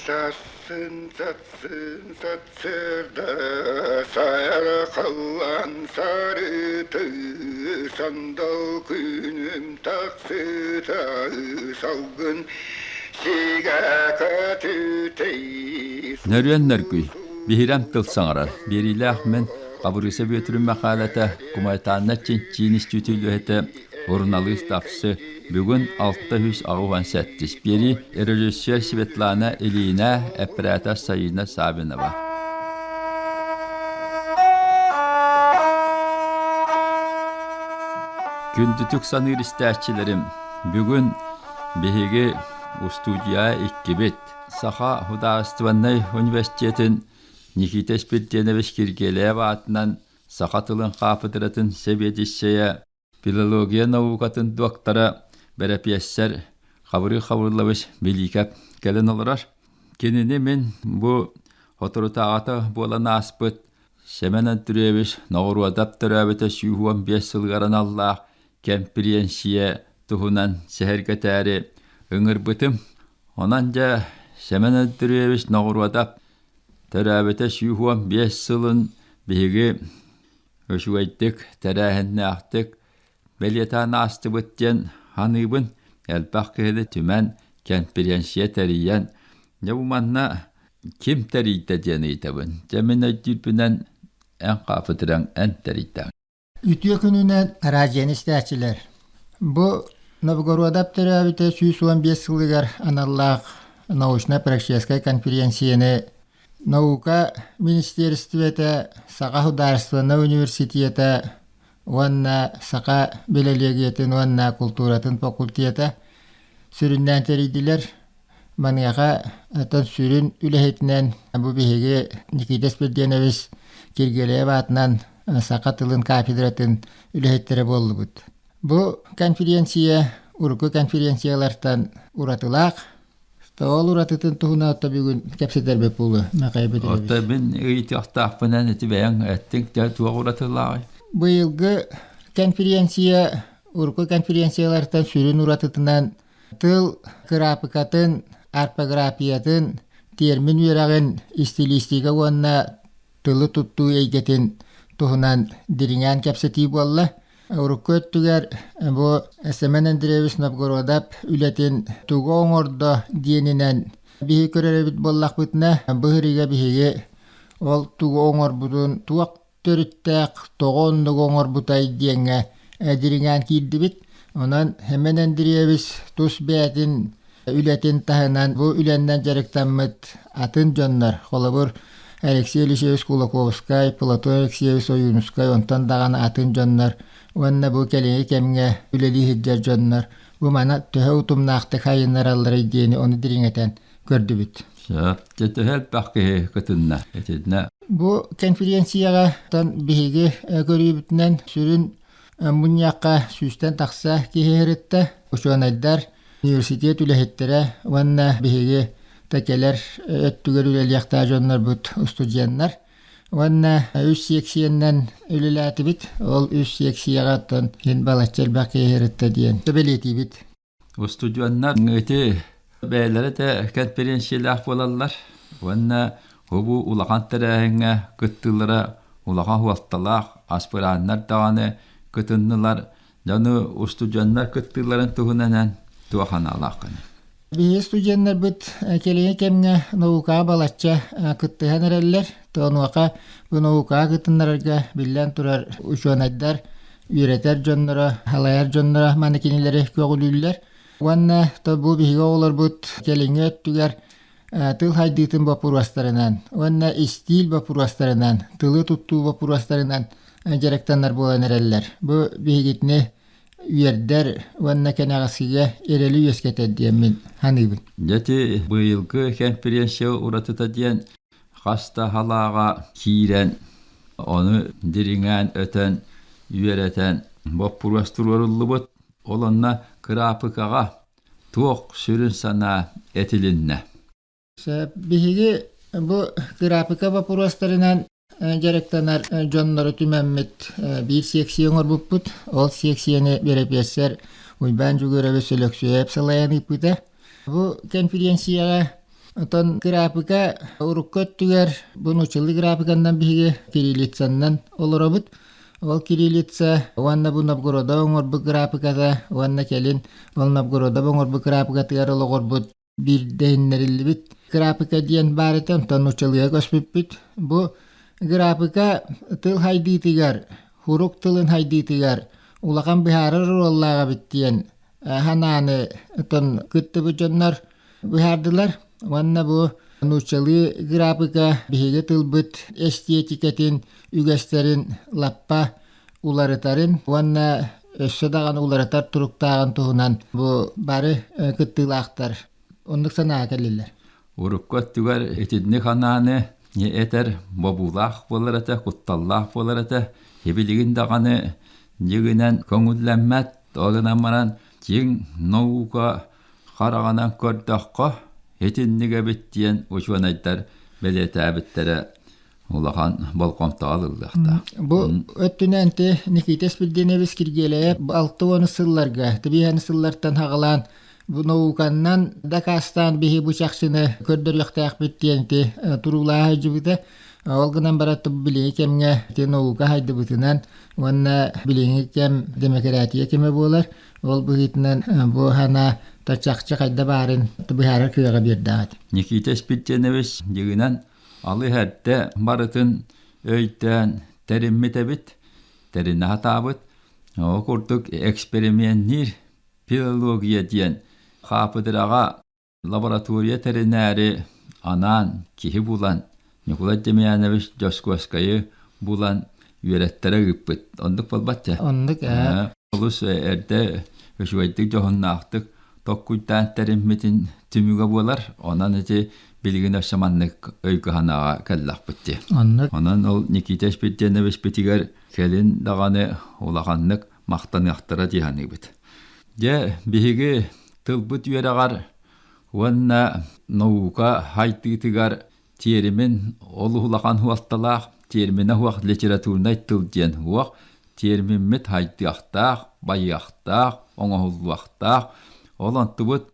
Сассын, сассын, сарсыарда сайара халлаан сарыты, сандал күнүм тахсыта, салгын сигэ көтүтэй. Нөрүөн нөргүй, биһирэм тыл саҥарар, биэриилээх мин Хабырыыса Бүөтүрүн мэхээлэтэ, Кумайтаанна чинчиин истиитүүлүһэтэ, суруналыыс Тапсы, бүгүн 687 биэрии режиссер Светлана Ильина, эппэрээтэр Саина Саввинова. Күндүтүк саныыр истээччилэрим, бүгүн биһиги устуудьуйа иккибит Саха судаарыстыбаннай университетын Никита Спирденович Киргиэлэйэп аатынан саха тылын хаапыдыратын сэбиэдиссэйэ Филология наукатын доктора, бэрэпиэссэр Хабырый Хабырлович Билиикэп кэлэн олорор. Кинини мин бу соторутааҕыта буолан ааспыт Сэмэн Андреевич Ноҕуруодап төрөөбүтэ 115 сылыгар аналлаах кэмпириэнсийэ туһунан сэһэргэтээри ыҥырбытым. Онон дьэ Сэмэн Андреевич Ноҕуруодап төрөөбүтэ 115 сылын биһиги Үчүгэйдик, тэрээһиннээхтик бэлиэтээн аастыбыт диэн саныыбын. Элбэх киһини түмэн, кэмпириэнсийэ тэрийэн, дьэ бу манна ким тэрийдэ диэн ыйытабын. Дьэ мин өйдүүрбүнэн эн хаапыдыраҥ эн тэрийдэҥ. Үтүө күнүнэн араадьыйаны истээччилэр. Бу Новгородов төрөөбүтэ 115 сылыгар аналлаах научно-практическай конференцияны Наука министиэристибэтэ, Саха судаарыстыбаннай университета уонна саха билэлиэгийэтин уонна култууратын факультета сүрүннээн тэрийдилэр. Маныаха оттон сүрүн үлэһитинэн бу биһиги Никита Спирденович Киргиэлэйэп аатынан саха тылын кафедратын үлэһиттэрэ буоллубут. Бу конференция урукку конференциялартан уратылаах. Ол уратытын туһунан отто бүгүн кэпсэтэрбит буолуо, Михаил Петрович. Отто мин ыйытыахтаахпынан ити бэйэҥ эттиҥ дьэ туох уратылааҕый? Быйылгы конференция урукку конференциялартан сүрүн уратытынан тыл кыраапыкатын, орфографиятын, термин үөрэҕин, истилиистигэ уонна тылы туттуу эйгэтин туһунан дириҥээн кэпсэтии буолла. Урукку өттүгэр бу Семен Андреевич Новгородов үлэтин тугу оҥордо диэнинэн биһи көрөр эбит буоллахпытына, быһырыыга биһиги ол тугу оҥорбутун туох төрүттээх, тоҕо оннугу оҥорбутай диэҥҥэ дириҥээн киирдибит. Онон Семен Андреевич тус бэйэтин үлэтин таһынан бу үлэннэн дьарыктаммыт атын дьоннор, холобур, Алексей Елисеевич Кулаковскай, Платон Алексеевич Ойуунускай, онтон даҕаны атын дьоннор уонна бу кэлиҥҥи кэмҥэ үлэлии сылдьар дьоннор бу маны төһө утумнаахтык хайыннаралларый диэни ону дириҥэтэн көрдүбүт. Сөп. Дьэ төһө элбэх киһи кытынна итиннэ? Бу конференцияҕа биһиги көрүүбүтүнэн сүрүн мунньахха сүүстэн тахса киһи сырытта. Учуонайдар, университет үлэһиттэрэ уонна биһиги тэкэлэр өттүгэр үлэлиэхтээх дьоннорбут устудьуоннар уонна үс сиэксийэннэн үлэлээтибит. Ол үс сиэксийэҕэ оттон иһин балачча элбэх киһи сырытта диэн бэлиэтиибит. Устудьуоннар ити бэйэлэрэ да кэмпириэнсийэлээх буолаллар уонна бу улахан тэрээһиҥҥэ кыттыылара улахан суолталаах аспираннар даҕаны кытыннылар. Дьону устудьуоннар кыттыыларын туһунан туох аналааххын? Биһиги студеннарбыт кэлиҥҥи кэмҥэ наукаҕа балачча кыттыһан эрэллэр. Онуоха бу наукаҕа кытыннарарга биллэн турар учуонайдар, үөрэтэр дьонноро, салайар дьонноро маны кинилэри көҕүлүүллэр. Уонна бу биһиги оҕолорбут кэлиҥҥи өттүгэр тыл хайдыытын боппуруостарынан уонна истиил боппуруостарынан, тылы туттуу боппуруостарынан дьарыктанар буолан эрэллэр. Бу биһигитини үөрдэр уонна кэнэҕэскигэ эрэли үөскэтэр диэммин саныыбын. Дьэ ити быйылгы кэмпириэнсийэ уратыта диэн хас да халааҕа киирэн, ону дириҥээн өтөн, үөрэтэн боппуруос туруоруллубут. Ол онно кыраапыкаҕа Туох сүрүн санаа этилиннэ? Биһиги бу кыраапыка боппуруостарынан дьарыктанар дьоннору түмэммит биир сиэксийэ оҥорбуппут. Ол сиэксийэни бэрэпиэссэр Уйбаан Дьугурович Өлөксүөйэп салайан ыыппыта. Бу конференцияҕа Онтон графика урукку өттүгэр бу нууччалыы графиканнан биһиги кириллицаннан олоробут. Ол кириллица уонна бу Новгородов оҥорбут графиката уонна кэлин ол Новгородов оҥорбут графикатыгар олоҕурбут биирдэһиннэриллибит графика диэн баар этэ, онтон нууччалыыга көспүппүт. Бу графика тыл хайдыытыгар, хурук тылын хайдыытыгар улахан быһаарар оруоллаах эбит диэн ханааны оттон кыттыбыт дьоннор быһаардылар уонна бу нууччалыы графика биһиги тылбыт эстиэтикэтин үгэстэрин лаппа уларытарын уонна өссө даҕаны уларытар туруктааҕын туһунан бу бары кыттыылаахтар оннук санааҕа кэллилэр. Урукку өттүгэр итинник анааны этэр бобуулаах буолар этэ, кутталлаах буолар этэ. Ибилигин даҕаны дьиҥинэн көҥүллэммэт, ол гынан баран дьиҥ наука хараҕынан көрдөххө, итинник эбит диэн учуонайдар бэлиэтээбиттэрэ улахан болҕомтоҕо ылыллыахтаах. Бу өттүнэн ти Никита Спирдинович Киргиэлэйэп 60 сылларга, тибиһэн сыллартан хаҕалаан бу науканнан дакаастаан биһи бу чахчыны көрдөрүөхтээхпит диэн ти туруулааһы дьыбыта. Ол гынан баран билиҥҥи кэмҥэ ти наука хайдыбытынан уонна билиҥҥи кэм демократия кэмэ буолар. Ол быһыытынан бу хана чахчы хайда баарын быһаарар кыаҕа биэрдэҕит. Никита Спирдинович дьиҥинэн Алы эрдэ барытын өйдөөн тэриммит эбит, тэринэ сатаабыт. Ол курдук эксперименниир филология диэн хаапыдыраҕа лаборатория тэринээри анаан киһи булан Ньукулай Демьянович Дьоскуоскайы булан үөрэттэрэ ыыппыт. Оннук буолбат дьэ. Оннук ээ. Олус эрдэ үчүгэйдик дьоһуннаахтык токкуйдаан тэриммитин түмүгэ буолар. Онон ити билигин өссө маннык өйгө-санааҕа кэллэхпит дии. Оннук. Онон ол Никита Спирденовичпитигэр кэлин даҕаны улаханнык махтаныахтара дии саныыбыт. Дьэ, биһиги тылбыт үөрэҕэр уонна наука хайдыытыгар Тиэримин олус улахан суолталаах, тиэрминэ суох литературнай тыл диэн суох, тиэрмиммит хайдыахтаах, байыахтаах, оҥоһуллуохтаах. Ол онтубут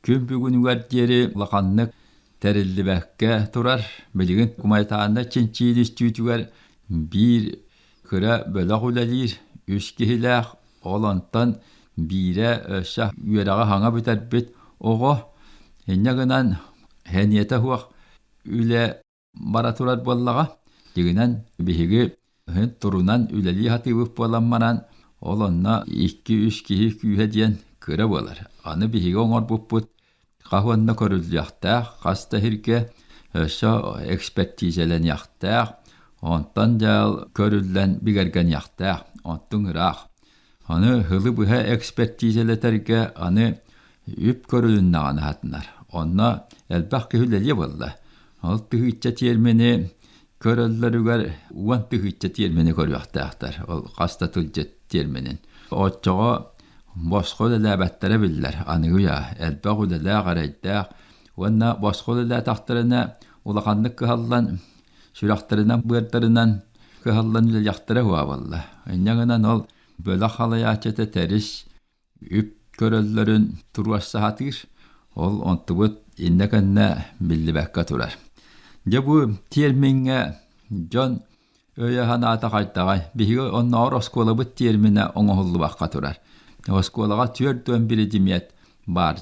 күн бүгүнүгэр диэри улаханнык тэриллибэккэ турар. Билигин гуманитарнай чинчийии үстүүтүгэр биир кыра бөлөх үлэлиир, үс киһилээх, ол онтон биирэ өссө үөрэҕи саҥа бүтэрбит оҕо. Инньэ гынан сэниэтэ суох үлэ бара турар буоллаҕа. Дьиҥинэн биһиги турунан үлэлии сатыыбыт буолан баран, ол онно икки-үс киһи күүһэ диэн кыра буолар. Аны биһиги оҥорбуппут хас уонна көрүллүөхтээх, хас да сиргэ өссө экспертизэлэниэхтээх, онтон дьаал көрүллэн бигэргэниэхтээх, онтуҥ ыраах. Аны сылы быһа экспертизэлэтэргэ аны үп көрүлүннэҕинэ сатанар. Онно элбэх киһи үлэлиэ буолла. Ол тыһыынча тиэрмини көрөллөрүгэр 10 тыһыынча тиэрмини көрүөхтээхтэр. Ол хас да тылдьыт тиэрминин. Оччоҕо босхо үлэлээбэттэрэ биллэр. Аныгы үйэ элбэх үлэлээх, эрэйдээх уонна босхо үлэлээтэхтэринэ улаханнык кыһаллан сүрэхтэринэн-быардарынан кыһаллан үлэлиэхтэрэ буолла. Инньэ гынан ол бөлөх халайааччыта Тэрис үп көрөллөрүн туруорса сатыыр. Ол онтубут иннэ-кэннэ биллибэккэ турар. Дьэ бу тиэрмиҥҥэ дьон өйө-санаата хайдаҕай? Биһиги оннооҕор оскуолабыт тиэрминэ оҥоһуллубакка турар. Оскуолаҕа 40 биридимиэт баар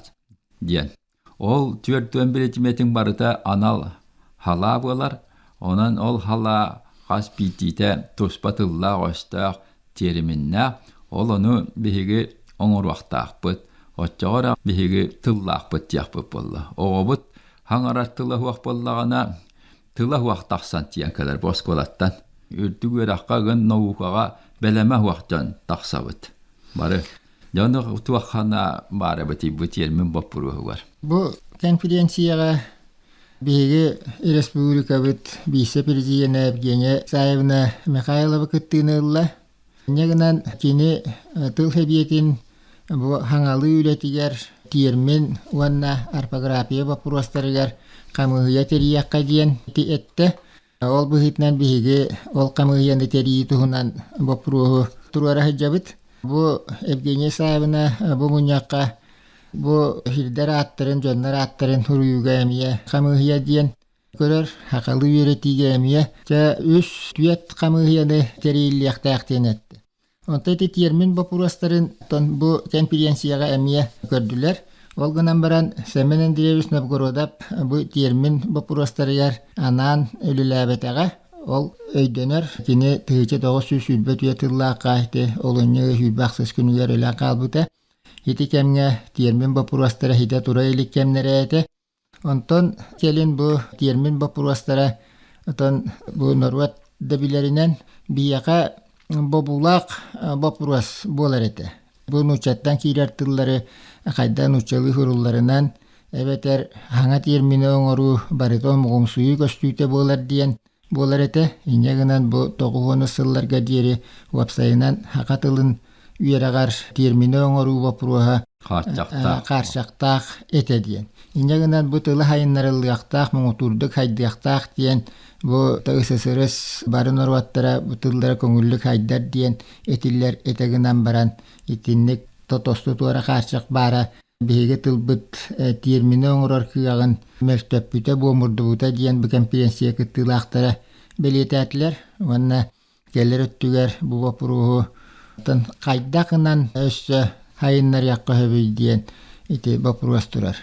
диэн. Ол 40 биридимиэтиҥ барыта анал халаа буолар. Онон ол халаа хас биирдиитэ туспа тыллаах-өстөөх, тиэриминнээх. Ол ону биһиги оҥоруохтаахпыт. Оччоҕо эрэ биһиги тыллаахпыт диэхпит буолла. Оҕобут хаҥарар тыла суох буоллаҕына, тыла суох тахсан тиийэн кэлэр бу оскуолаттан. Үрдүк үөрэххэ ыгын наукаҕа бэлэмэ суох дьон тахсабыт. Бары дьон туоххана баар эбитий бу тиэрмин боппуруоһугар. Бу конференцияҕа биһиги республикабыт вице-президенэ Евгения Исаевна Михайлова кыттыыны ылла. Инньэ гынан кини тыл сэбиэтин бу хаҥалыы үлэтигэр тиэрмин уонна орфография боппуруостарыгар хамыыһыйа тэрийиэххэ диэн эттэ. Ол быһыытынан биһиги ол хамыыһыйаны тэрийии туһунан боппуруоһу туруора сылдьабыт. Бу Евгения Исаевна бу мунньахха Бу сирдэр ааттарын, дьоннор ааттарын суруйууга эмиэ хамыыһыйа диэн көрөр, сахалыы үөрэтиигэ эмиэ чэ үс түөрт хамыыһыйаны тэрийиллиэхтээх диэн эттэ. Онтон ити тиэрмин боппуруостарын бу кэмпириэнсийэҕэ эмиэ көрдүлэр. Ол гынан баран Семен Андреевич Новгородов бу тиэрмин боппуруостарыгар анаан үлэлээбэтэҕэ. Ол өйдөнөр. Кини 1924 тыллаахха ити олунньу 28 күнүгэр өлөн хаалбыта. Ити кэмҥэ тиэрмин боппуруостара ситэ тура илик кэмнэрэ этэ. Онтон кэлин бу тиэрмин боппуруостара отон бу норуот да билэринэн биһиэхэ бобуулаах боппуруос буолар этэ. Бу нууччаттан киирэр тыллары хайдах нууччалыы сурулларынан эбэтэр саҥа тиэрмини оҥоруу барыта омугумсуйуу көстүүтэ буолар диэн буолар этэ. Инньэ гынан бу тоҕуһуонус сылларга диэри уопсайынан саха тылын үөрэҕэр тиэрмини оҥоруу боппуруоһа Хаарчахтаах. хаарчахтаах этэ диэн. Инньэ гынан бу тылы хайыннарыллыахтаах, муҥутуурдук хайдыахтаах диэн бу СССР бары норуоттара бу тыллара көҥүллүк хайдар диэн этиллэр этэ гынан баран итинник тосту туора хаарчах баара биһиги тылбыт тиэрмини оҥорор кыаҕын мөлтөппүтэ, буомурдубута диэн бу кэмпириэнсийэ кыттыылаахтара бэлиэтээтилэр уонна кэлэр өттүгэр бу боппуруоһу хайдах гынан өссө хайыннарыахха сөбүй диэн ити боппуруос турар.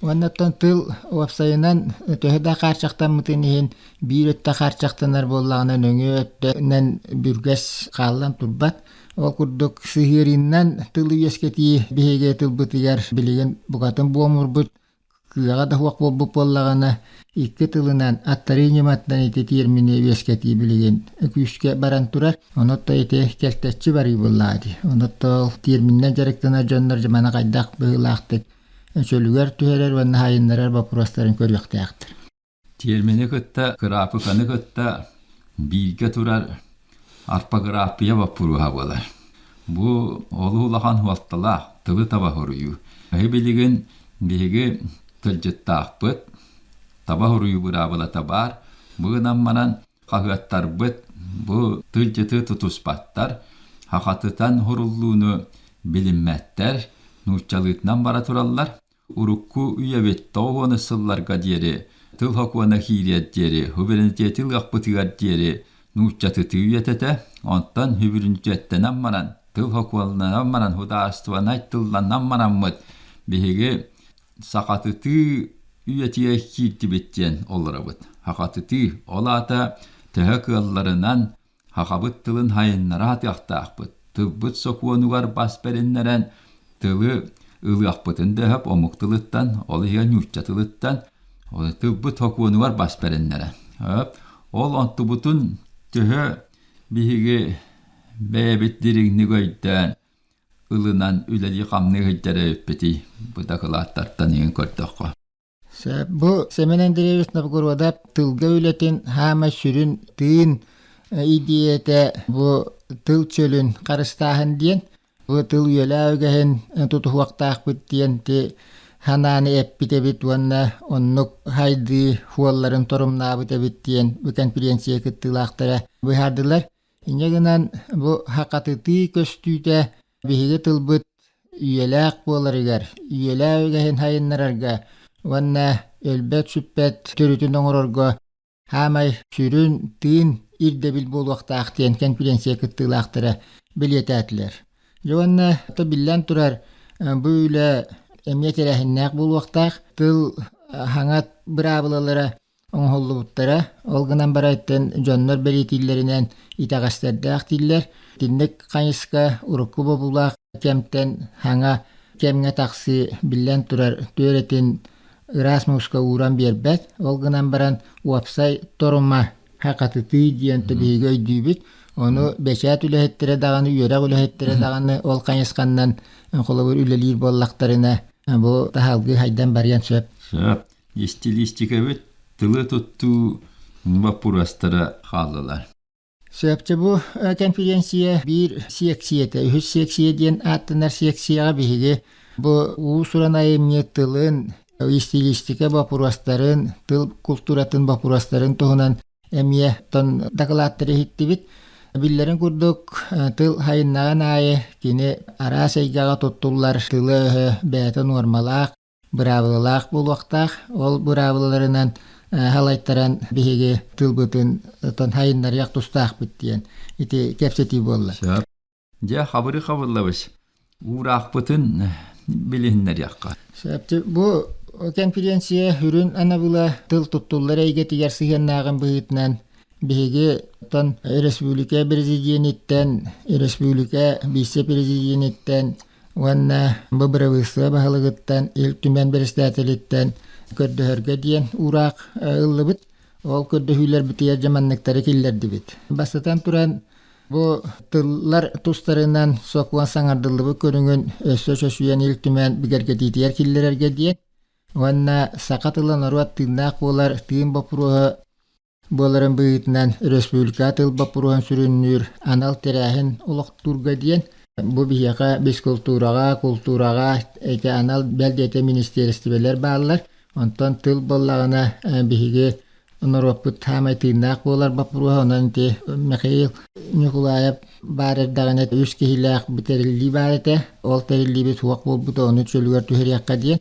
Уонна оттон тыл уопсайынан төһө да хаарчахтаммытын иһин биир өттө хаарчахтанар буоллаҕына нөҥүө өттүнэн бүргэс хааллан турбат. Ол курдук сыһыарыынан тылы үөскэтии биһиги тылбытыгар билигин букатын буомурбут, кыаҕа да суох буолбут буоллаҕына, икки тылынан аттарыы ньыматынан ити тиэрмини үөскэтии билигин күүскэ баран турар. Онон ити кэлтэччи барыы буоллаҕа дии. Онон ол тиэрмининэн дьарыктанар дьоннор маны хайдах быһыылаахтык чөлүгэр түһэрэр уонна хайыннарар боппуруостарын көрүөхтээхтэр. Тиэрмини кытта, кыраапыканы кытта бииргэ турар арпагырааппыйа боппуруоһа буолар. Бу олус улахан суолталаах тылы таба суруйуу. Эһи билигин биһиги тылдьыттаахпыт, таба суруйуу быраабылата баар. Бу гынан баран хаһыаттарбыт бу тылдьыты тутуспаттар, хахатытан суруллууну билиммэттэр, нууччалыытынан бара тураллар. Урукку үйэбит тоҕус сылларга диэри тыл сокуона киириэр диэри, суверенитети ылыахпытыгар диэри нууччатытыы үйэтэ, онтон сүбүрүнтүөттэнэн баран, тыл сокуоннанан баран, судаарыстыбаннай тылланан бараммыт биһиги сахатытыы үйэтигэр киирдибит диэн олоробут. Сахатытыы, ол аата төһө кыалларынан Сахабыт тылын хайыннара сатыахтаахпыт. Тылбыт сокуонугар бас бэриннэрэн тылы ылыахпытын да сөп омук тылыттан, ол иһигэр нуучча тылыттан, тылбыт сокуонугар бас бэриннэрэн. Ол онтубутун төһө биһиги бэйэбит дириҥник өйдөөн ылынан үлэлии-хамныы сылдьар эбиппитий бу дакылааттартан иҥин көрдөххө. Бу Семен Андреевич Новгородов тылга үлэтин хаамай сүрүн тыын идиэйэтэ бу тыл чөлүн харыстааһын диэн, бу тыл үйэлээх үгэһин тутуһуохтаахпыт диэн ти санааны эппит эбит уонна оннук хайдыы суолларын торумнаабыт эбит диэн бу конференция кыттыылаахтара быһаардылар. Инньэ гынан бу хахатытыы көстүүтэ биһиги тылбыт үйэлээх буоларыгар, үйэлээх үгэһин сайыннарарга уонна өлбөт-сүппэт төрүтүн оҥорорго хаамай сүрүн тыын ирдэбил буолуохтаах диэн конференция кыттыылаахтара бэлиэтээтилэр. Дьэ уонна то биллэн турар бу үлэ эмиэ тэрээһиннээх буолуохтаах. Тыл хаҥат быраабылалара оҥоһуллубуттара. Ол гынан баран дьоннор бэлиэтииллэринэн итэҕэстэрдээх дииллэр. Итинник хайыска урукку бобуулаах кэмтэн саҥа кэмҥэ тахсыы биллэн турар түөрэтин ыраас мууска ууран биэрбэт. Ол гынан баран уопсай торума хакатытыы диэн биһиги өйдүүбүт. Ону бэчээт үлэһиттэрэ даҕаны, үөрэх үлэһиттэрэ даҕаны ол хайысханнан холобур үлэлиир буоллахтарына бу таһалгыы хайдан барыан сөп. Сөп. Истилиистикэбит тылы туттуу боппуруостара хааллылар. Сөпчө бу конференция биир сиэксийэтэ, үһүс сиэксийэ диэн ааттанар сиэксийэҕэ биһиги бу уус-уран айымньы тылын, истилиистикэ боппуруостарын, тыл култууратын боппуруостарын туһунан эмиэ дакылааттары иһиттибит. Биллэрин курдук, тыл хайыннаҕын аайы кини араас эйгэҕэ туттуллар тыла-өһө бэйэтэ нуормалаах, быраабылалаах буолуохтаах. Ол быраабылаларынан халайтаран биһиги тылбытын хайыннарыах тустаахпыт диэн ити кэпсэтии буолла. Сөп. Дьэ, хабыры хабыллабыс. Уураахпытын билиһиннэриэххэ. Сөп. Бу конференция сүрүн анабыла тыл туттуллар эйгэтигэр сыһыаннааҕын быһыытынан биһиги оттон республика президениттэн, республика вице-президениттэн уонна бу бырабыыталыстыба баһылыгыттан, Ил Түмэн бэрэссэдээтэлиттэн көрдөһөргө диэн уураах ыллыбыт. Ол көрдөһүүлэрбитигэр дьэ манныктары киллэрдибит. Бастатан туран, бу тыллар тустарынан сокуон саҥардыллыбыт көрүҥүн өссө чочуйан Ил Түмэн бигэргэтиитигэр киллэрэргэ диэн уонна саха тыла норуот тыыннаах буолар тыын боппуруоһа буоларын быһыытынан республика тыл боппуруоһун сүрүннүүр анал тэрээһин олохтуурга диэн бу биһиэхэ бискултуураҕа, култуураҕа ити анал бэл диэтэ министиэристибэлэр бааллар. Онтон тыл буоллаҕына биһиги норуоппут саамай тыыннаах буолар боппуруоһа. Онон ити Михаил Ньукулаев баар эрдэҕинэ үс киһилээх тэриллии баар этэ. Ол тэриллиибит суох буолбута, ону чөлүгэр түһэриэххэ диэн.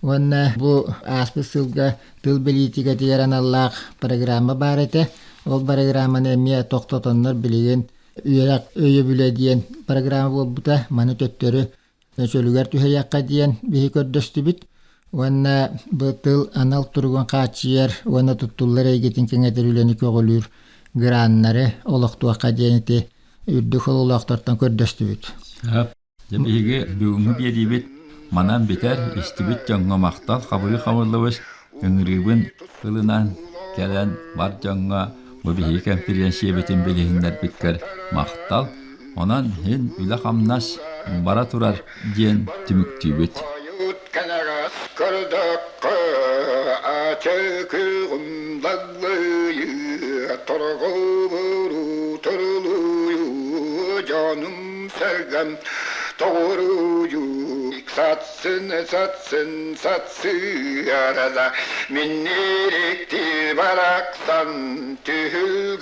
Уонна бу ааспыт сылга тыл бэлиитикэтигэр аналлаах программа баар этэ. Ол программаны эмиэ тохтотоннор билигин үөрэх өйөбүлэ диэн программа буолбута. Маны төттөрү чөлүгэр түһэриэххэ диэн биһи көрдөстүбүт. Уонна бу тыл анал туругун хааччыйар уонна туттуллар эйгэтин кэҥэтэр үлэни көҕүлүүр граннары олохтуохха диэн ити үрдүк олохтортон көрдөстүбүт. Дьэ биһиги бүгүҥҥү биэриибит манан бүтэр, истибит дьоҥҥо махтал хабырыы хабыллыбыт ыҥырыыбын ылынан кэлэн бар дьоҥҥо бу биһиги кэмпириэнсийэбитин билиһиннэрбиккэр махтал. Онон иһин үлэ-хамнас бара турар диэн түмүктүүбүт. Дьонум-сэргэм тоҕуруйу сатсын сатсын сатсыарада миннирикти бараксан түһүл.